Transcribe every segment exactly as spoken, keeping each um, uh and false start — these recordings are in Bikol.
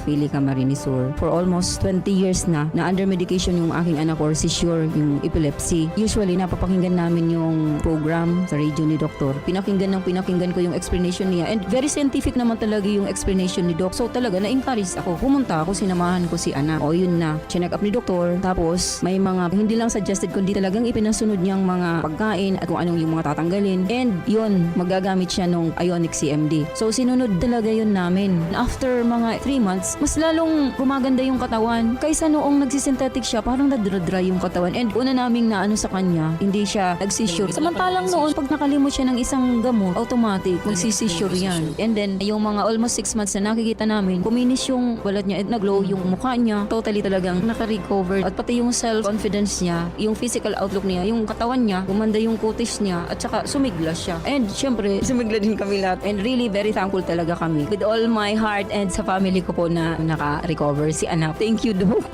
Pili Camarines Sur. For almost twenty years na, na under medication yung aking anak or seizure, yung epilepsy. Usually, napapakinggan namin yung program sa radio ni Doktor. Pinakinggan ng pinakinggan ko yung explanation niya. And very scientific naman talaga yung explanation ni Doc. So talaga, na-encourage ako. Pumunta ako, sinamahan ko si anak. O yun na, chinek up ni Doktor. Tapos, may mga hindi lang suggested, kundi talagang ipinasunod niyang mga pagkain at kung anong yung mga tatanggalin. And yun, magagamit siya nung Ionic C M D. So, sinunod talaga yun namin. After mga three months, mas lalong gumaganda yung katawan. Kaysa noong nagsisynthetic siya, parang nadra-dry yung katawan. And una naming naano sa kanya, hindi siya nagsisure. Samantalang noon, pag nakalimot siya ng isang gamot, automatic, magsisisure yan. And then, yung mga almost six months na nakikita namin, kuminis yung balat niya at nag-glow yung mukha niya. Totally talagang nakarecover. At pati yung self-confidence niya, yung physical outlook niya, yung katawan niya, gumanda yung kutis niya, at saka sumigla siya. And syempre, sumigla din kami lahat. And really, very thankful talaga kami. With all my heart and sa family ko po na naka-recover si anak. Thank you, Doc.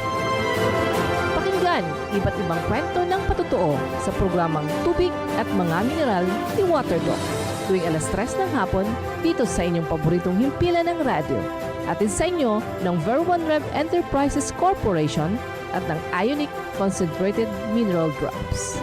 Pakinggan iba't ibang kwento ng patotoo sa programang Tubig at Mga Mineral ni Water Doc tuwing alas tres ng hapon dito sa inyong paboritong himpilan ng radyo. Hatid sa inyo ng Ver One Rev Enterprises Corporation at ng Ionic Concentrated Mineral Drops.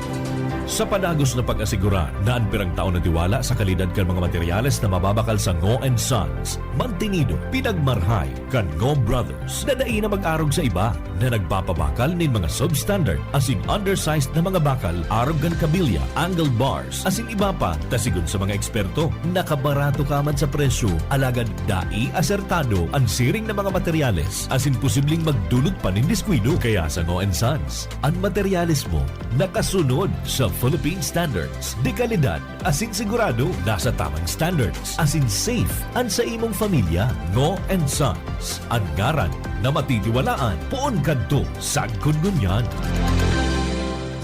Sa padagos na pag-asigurar na an pirang taon na tiwala sa kalidad kan mga materyales na mababakal sa Ngo and Sons, mantinido, pinagmarhay kan Ngo Brothers na dai na mag-arog sa iba na nagpapabakal nin mga substandard asin undersized na mga bakal arog kan kabilya, angle bars, asin iba pa, ta sigon sa mga eksperto, nakabarato ka man sa presyo, alagad dai asertado an siring na mga materyales asin posibleng magdulot pa nin diskuido. Kaya sa Ngo and Sons, an materyales mo nakasunod sa Philippine Standards de Calidad asin sigurado nasa tamang standards asin safe an sa imong familya. Ngo and Sons, an ngaran na matitiwalaan poon kadto sagkod ngunyan.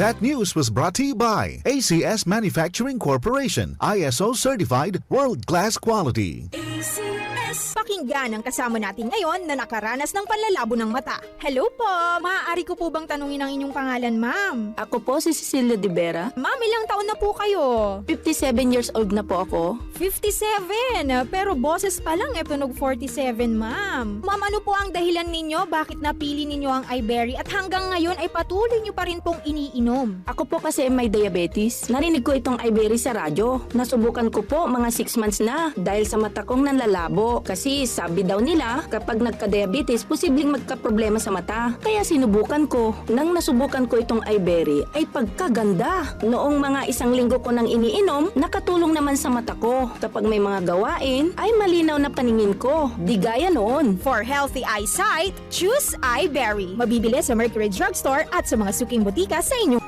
That news was brought to you by A C S Manufacturing Corporation, I S O certified, world-class quality. A C S. Pakinggan ang kasama natin ngayon na nakaranas ng panlalabo ng mata. Hello po! Maaari ko po bang tanungin ang inyong pangalan, ma'am? Ako po si Cecilia de Vera. Ma'am, ilang taon na po kayo? Fifty-seven years old na po ako. Fifty-seven! Pero boses pa lang, e tunog forty-seven, ma'am. Ma'am, ano po ang dahilan ninyo bakit napili ninyo ang Iberry at hanggang ngayon ay patuloy nyo pa rin pong iniinom? Ako po kasi may diabetes. Narinig ko itong Iberry sa radyo. Nasubukan ko po mga six months na dahil sa mata kong nanlalabo. Kasi sabi daw nila, kapag nagka-diabetes, posibleng magkaproblema sa mata. Kaya sinubukan ko. Nang nasubukan ko itong Iberry, ay pagkaganda. Noong mga isang linggo ko nang iniinom, nakatulong naman sa mata ko. Kapag may mga gawain, ay malinaw na paningin ko. Di gaya noon. For healthy eyesight, choose Iberry. Mabibili sa Mercury Drugstore at sa mga suking botika sa inyo.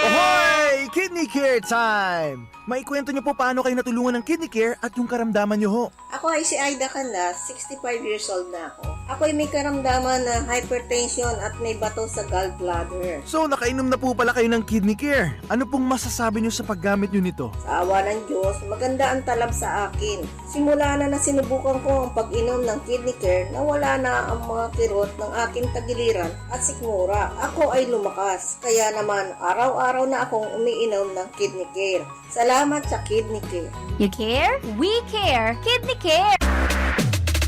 Ahoy! Kidney Care Time! Maikwento niyo po paano kayo natulungan ng Kidney Care at yung karamdaman niyo ho. Ako ay si Aida Canlas, sixty-five years old na ako. Ako ay may karamdaman na hypertension at may bato sa gallbladder. So, nakainom na po pala kayo ng Kidney Care. Ano pong masasabi niyo sa paggamit niyo nito? Sa awa ng Diyos, maganda ang talab sa akin. Simula na nasinubukan ko ang pag-inom ng Kidney Care, nawala na ang mga kirot ng aking tagiliran at sikmura. Ako ay lumakas. Kaya naman, araw-araw na akong umiinom ng Kidney Care. Salamat sa Kidney Care. You care? We care! Kidney Care!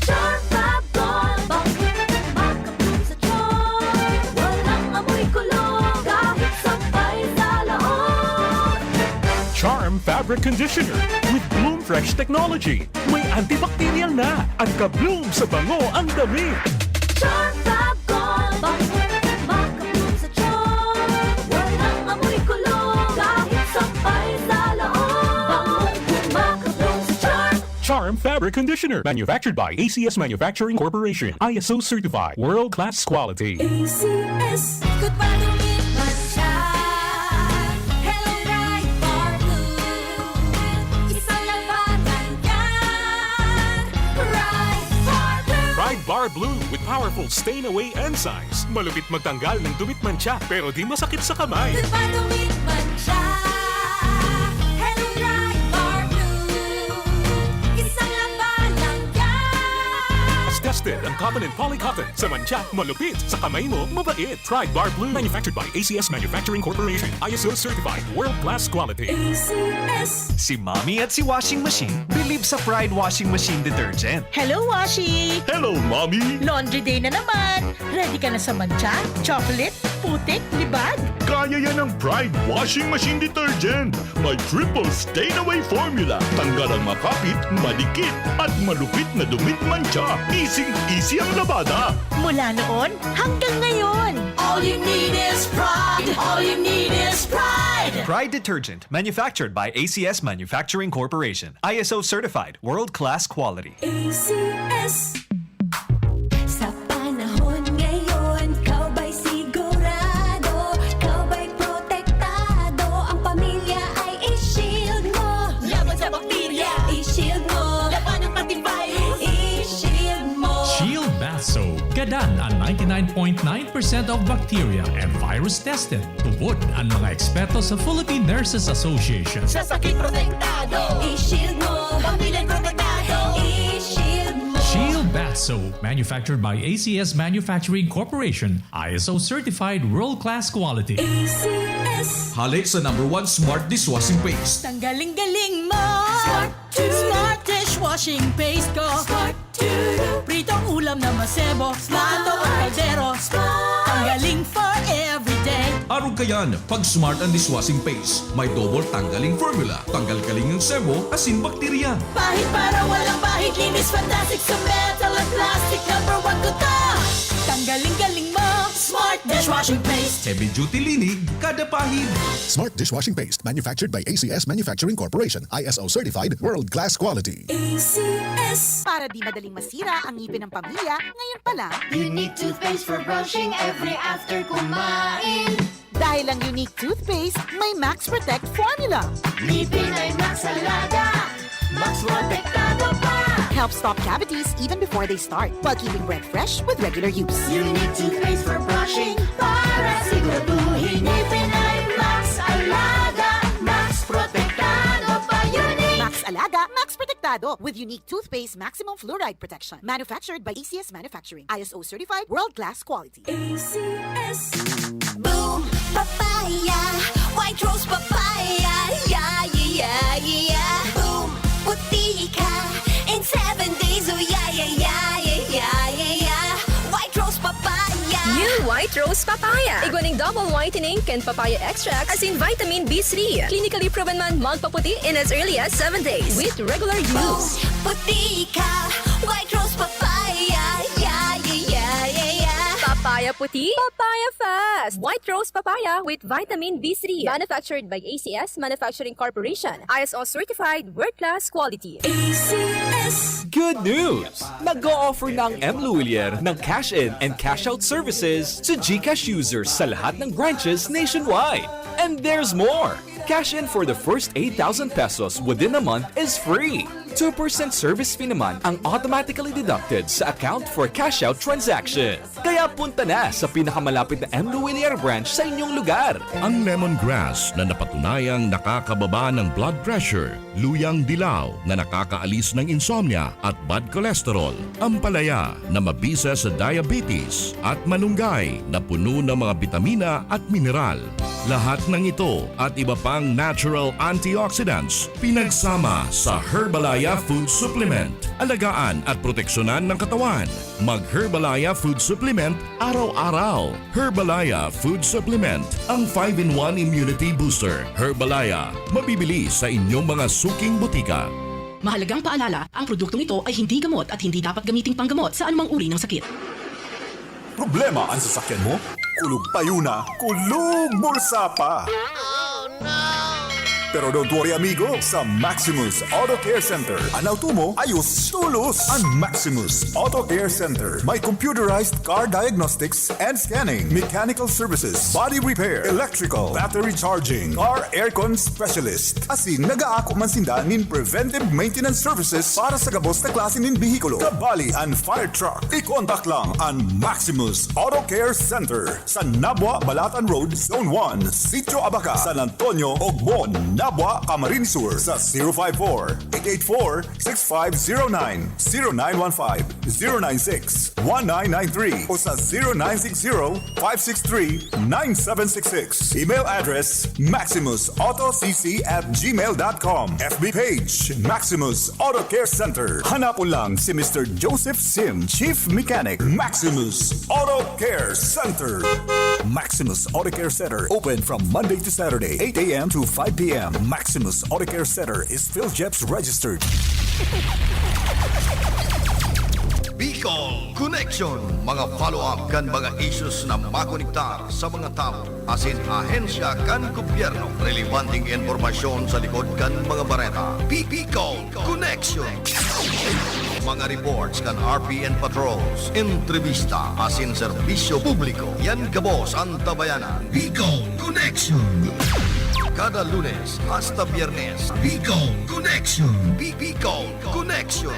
Charm Fab Gold, bangkit, makabloom sa charm. Walang amoy kulog, kahit sampay sa loob. Charm Fabric Conditioner with Bloom Fresh Technology. May antibacterial na. Ang ka-bloom sa bango ang damit. Charm Fab Gold, bangkit, makabloom sa charm. Walang amoy kulog, kahit sampay sa loob. Bangong makabloom sa charm. Charm Fabric Conditioner, manufactured by A C S Manufacturing Corporation, I S O certified, world class quality. A C S. Good pa dumit man siya. Hello, Pride Bar Blue. Isang labanan yan. Pride Bar Blue. Pride Bar Blue with powerful stain away enzymes. Malupit magtanggal ng dumit mantsa pero di masakit sa kamay. Good pa dumit man siya. Hello, Pride Bar Blue. Isang labanan yan. Tested ang cotton and poly cotton. Sa mantsa, malupit. Sa kamay mo, mabait. Pride Bar Blue. Manufactured by A C S Manufacturing Corporation. I S O certified. World class quality. A C S. Si Mommy at si Washing Machine believe sa Pride Washing Machine Detergent. Hello, Washi! Hello, Mommy! Laundry day na naman! Ready ka na sa mantsa, chocolate, putik, libag? Kaya yan ng Pride Washing Machine Detergent. May triple stain away formula. Tanggal ang makapit, madikit, at malupit na dumi at mantsa. Easy-easy ang labada. Mula noon hanggang ngayon. All you need is Pride. All you need is Pride. Pride Detergent, manufactured by A C S Manufacturing Corporation. I S O certified, world-class quality. A C S. Sa panahon ngayon, ikaw ba'y sigurado? Ikaw ba'y protektado? Ang pamilya ay i-shield mo. Laban sa bakterya, i-shield mo. Labanan pati virus, i-shield mo. Shield Bath Soap. Gadan an ninety-nine point nine percent of bacteria and virus tested. Tubod an mga eksperto sa Philippine Nurses Association. Sa sakit protektado, i-shield mo. Pamilya protektado, i-shield mo. Shield Bath Soap, manufactured by A C S Manufacturing Corporation, I S O certified world-class quality. A C S. Hale sa number one smart dishwashing paste. Tanggaling-galing mo! Smart to. Smart dishwashing paste ko. Smart to. Pritong ulam na masebo. Smart. Luto ang kaldero. Smart. Tanggaling for everyday. Arog kayan, pag Smart ang dishwashing paste, may double tanggaling formula. Tanggal-galing ang sebo, asin bakterya. Pahid para walang bahid, linis fantastic sa metal at plastic. Number one ko to. Tanggaling-galing mo. Smart dishwashing paste. Heavy duty linig, kada pahid. Smart dishwashing paste, manufactured by A C S Manufacturing Corporation, I S O certified, world class quality. A C S. Para di madaling masira ang ngipin ng pamilya, ngayon pa lang. Unique toothpaste for brushing every after kumain. Dahil ang Unique Toothpaste may Max Protect Formula. Ngipin ay Max Alaga, Max Protektado pa. Helps stop cavities even before they start, while keeping breath fresh with regular use. Unique Toothpaste for brushing para siguraduhin ngipin ay Max Alaga, Max Protektado pa. Unique. Max Alaga, Max Protektado with Unique Toothpaste Maximum Fluoride Protection. Manufactured by A C S Manufacturing. I S O certified, world class quality. A C S. Boom! Papaya! White Rose Papaya! Yeah, yeah, yeah, yeah! Boom! Puti ka in seven days! Oh, yeah, yeah, yeah! White Rose Papaya! New White Rose Papaya. Igwa ning double whitening kan papaya extract asin vitamin B three. Clinically proven man magpaputi in as early as seven days with regular use. Boom! Puti ka! White Rose Papaya! Yeah, yeah, yeah, yeah, yeah! Papaya puti, papaya fast! White Rose Papaya with vitamin B three. Manufactured by A C S Manufacturing Corporation. I S O certified, world-class quality. A C S. Good news! Nag-o-offer na ang M Lhuillier ng cash-in and cash-out services sa GCash users sa lahat ng branches nationwide. And there's more! Cash in for the first eight thousand pesos within a month is free. Two percent service fee naman ang automatically deducted sa account for cash out transaction. Kaya punta na sa pinakamalapit na M Lhuillier branch sa inyong lugar. Ang lemongrass na napatunayang nakakababa ng blood pressure, luyang dilaw na nakakaalis ng insomnia at bad cholesterol, ampalaya na mabisa sa diabetes, at malunggay na puno ng mga bitamina at mineral. Lahat ng ito at iba pang natural antioxidants pinagsama sa Herbalaya Food Supplement. Alagaan at proteksyonan ng katawan. Mag Herbalaya Food Supplement araw-araw. Herbalaya Food Supplement, ang five-in-one Immunity Booster. Herbalaya, mabibili sa inyong mga suking botika. Mahalagang paalala, ang produktong ito ay hindi gamot at hindi dapat gamiting panggamot sa anumang uri ng sakit. Problema an sasakyan mo? Kulog payo na, kulog bulsa pa! Pero don't worry, amigo, sa Maximus Auto Care Center, an auto mo ayos tolos! An Maximus Auto Care Center may computerized car diagnostics and scanning, mechanical services, body repair, electrical, battery charging, car aircon specialist. Asin nag-aako man sinda nin preventive maintenance services para sa gabos na klase nin behikulo, kabali an fire truck. I-contact lang an Maximus Auto Care Center sa Nabua Balatan Road, Zone one, Sitio Abaca, San Antonio, Ogbon, Dabua, Camarines Sur, sa zero five four, eight eight four, six five zero nine, zero nine one five, zero nine six, one nine nine three o sa zero nine six zero, five six three, nine seven six six. Email address, maximus auto c c at gmail dot com. F B page, Maximus Auto Care Center. Hanapon lang si Mister Joseph Sim, Chief Mechanic, Maximus Auto Care Center. Maximus Auto Care Center, open from Monday to Saturday, eight a m to five p m. Maximus Auto Care Center is PhilGEPS registered. Bicol Connection, mga follow-up kan mga issues na makonektar sa mga tawo asin ahensya kan gobyerno. Relebanteng impormasyon sa likod kan mga bareta. Bicol Connection. Mga reports kan R P N patrols, entrevista asin serbisyo publiko. Yan gabos an Tabayanan. Bicol Connection. Kada Lunes hasta Biyernes, Bicol Connection. Bi- Bicol Connection.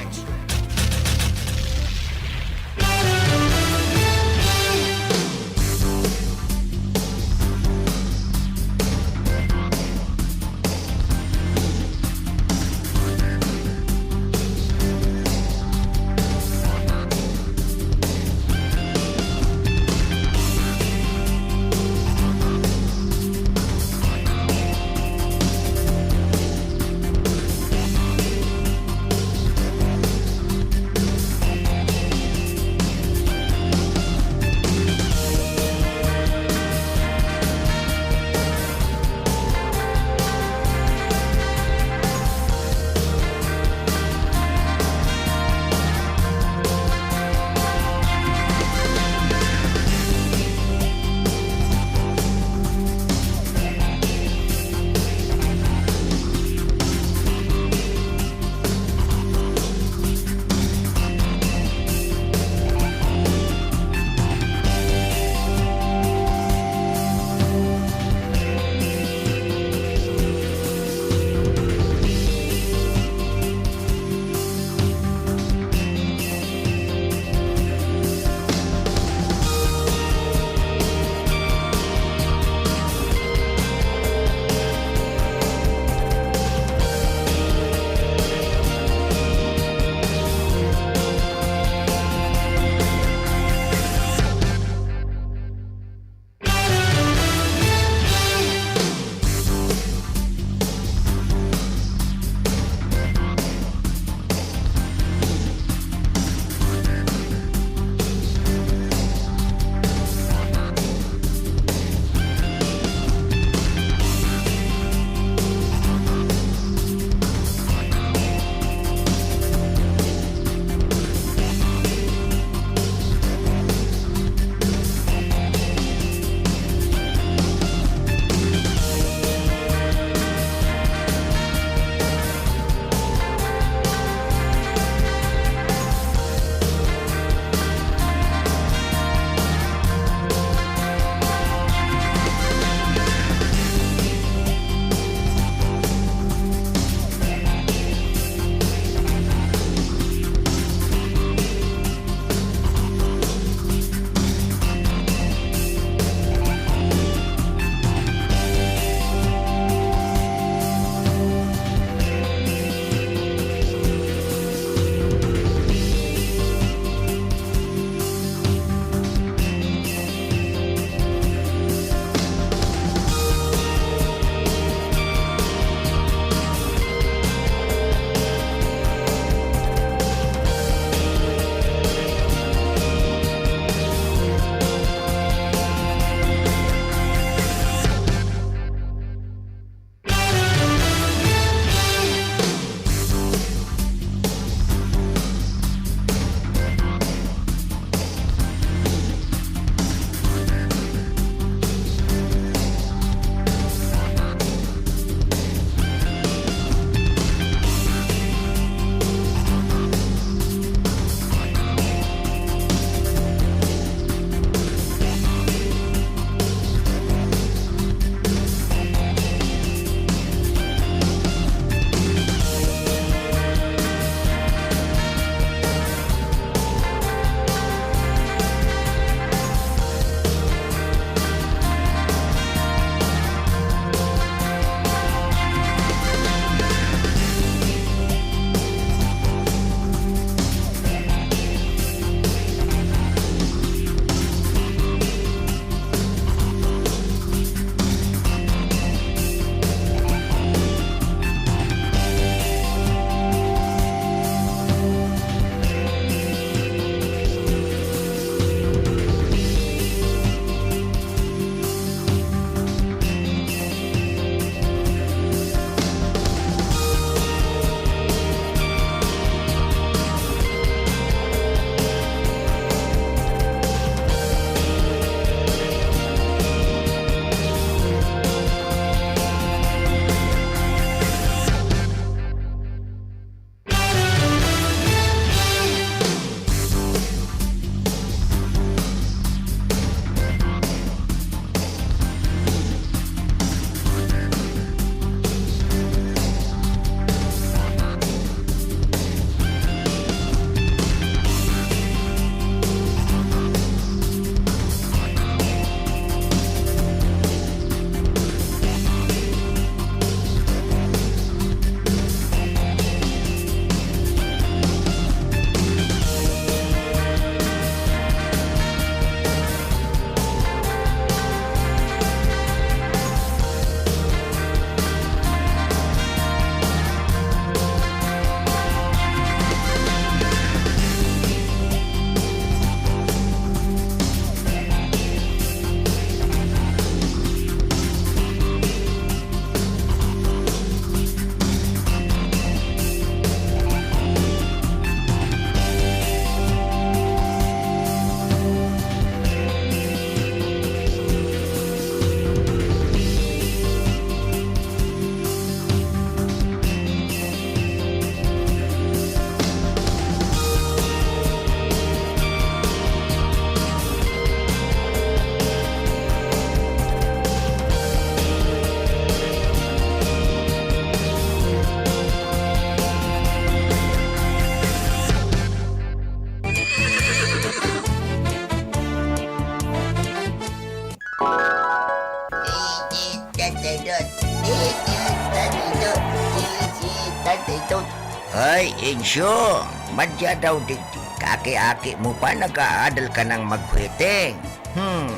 Hoy, Insyo! Madya daw digdi. Kaaki-aki mo pa, nag-aadal ka nang maghuiting. Hmm.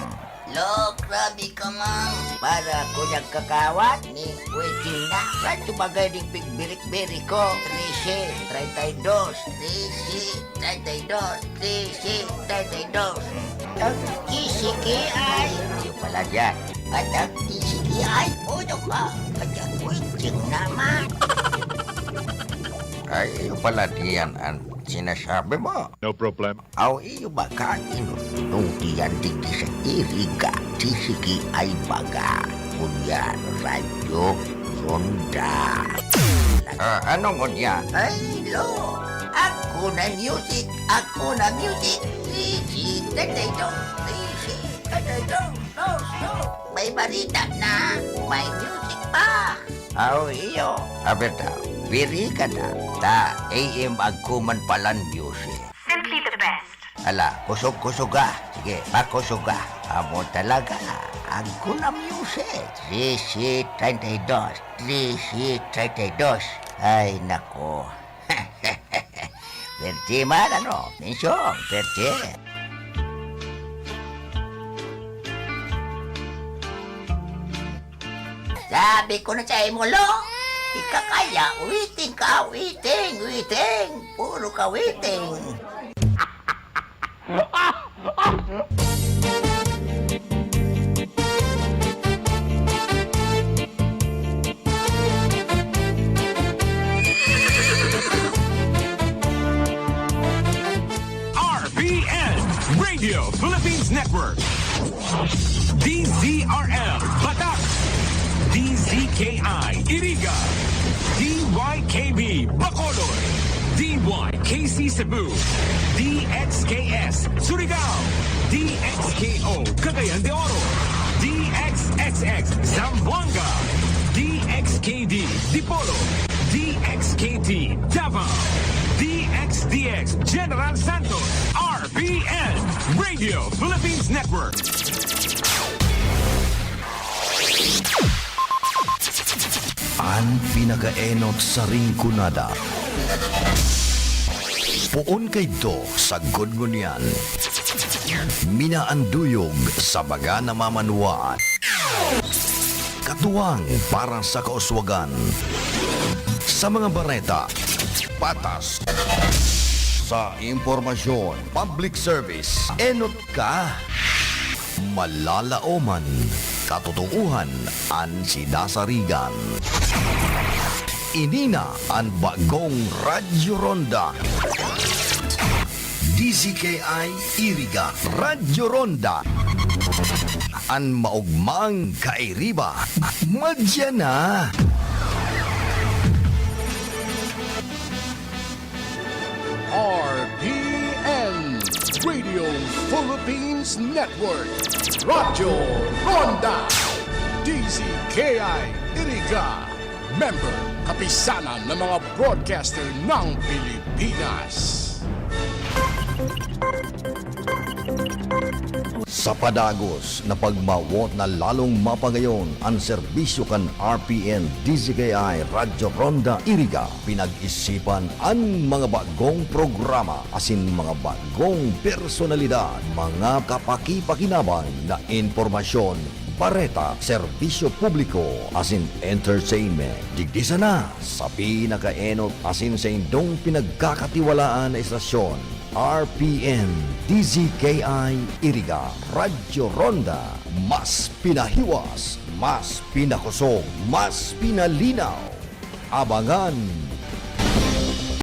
Lo, grabe ka, man. Para ako nagkakawat ni Kuya Chinda. Radyo bagay ding pigbirik-birik ko. Trese, treinta y dos. Trese, treinta y dos. Trese, treinta y dos. Ang T C K I. Yung pala dyan. At ang T C K I, uno ka. At ang Kuya Ching naman. Ay, yung pala diyan ang sinasabi mo. No problem. Aw, iyo ba ka inutong tiyan digdi sa Iriga, T C K I baga? Ngunyan, Radyo Ronda. Ah, ano ngunyan? Ay, lo! Ako na music! Ako na music! Easy, tatay dong! Easy, tatay dong! No, no! May barita na! May music pa! Aw, iyo. Abeta, biri ka na. Ta, A M agkuman palan music. Simply the best. Ala, kusog-kusog ka. Sige, pakusog ka. Amo talaga. Agko na music. Trese treinta y dos. Trese treinta y dos. Ay, nako. Perte man, ano? Mensyong, perte. Sabi ko na sa imo, lo, ika kaya, waiting ka, waiting, waiting. Puro ka waiting. R P N, Radio Philippines Network. D Z R L, Batak. D Z K I, Iriga. D Y K B, Bacolod. D Y K C Cebu. D X K S, Surigao. D X K O, Cagayan de Oro. D X X X, Zamboanga. D X K D, Dipolog. D X K T, Davao. D X D X, General Santos. R P N, Radio Philippines Network. An pinakaenot sa Rinconada. Poon kaidto sagkod ngunyan. Minaanduyog sa baga na mamanwaan. Katuwang para sa kauswagan. Sa mga bareta, patas. Sa impormasyon, public service, enot ka. Malalaoman, katotoohan an sinasarigan. Ini na an bagong Radyo Ronda. D Z K I Iriga, Radyo Ronda. An maogmang kairiba, madya na. R P N, Radio Philippines Network, Radyo Ronda, D Z K I Iriga, member, Kapisanan ng mga Broadcaster ng Pilipinas. Sa padagos na pagmawot na lalong mapagayon an serbisyo kan R P N D Z K I Radyo Ronda Iriga, pinag-isipan an mga bagong programa asin mga bagong personalidad, mga kapakipakinabang na impormasyon, bareta, serbisyo publiko, asin entertainment. Digdi sana sa pinakaenot asin saindong pinagkakatiwalaan na estasyon, R P N D Z K I Iriga, Radyo Ronda, mas pinahiwas, mas pinakusog, mas pinalinaw. Abangan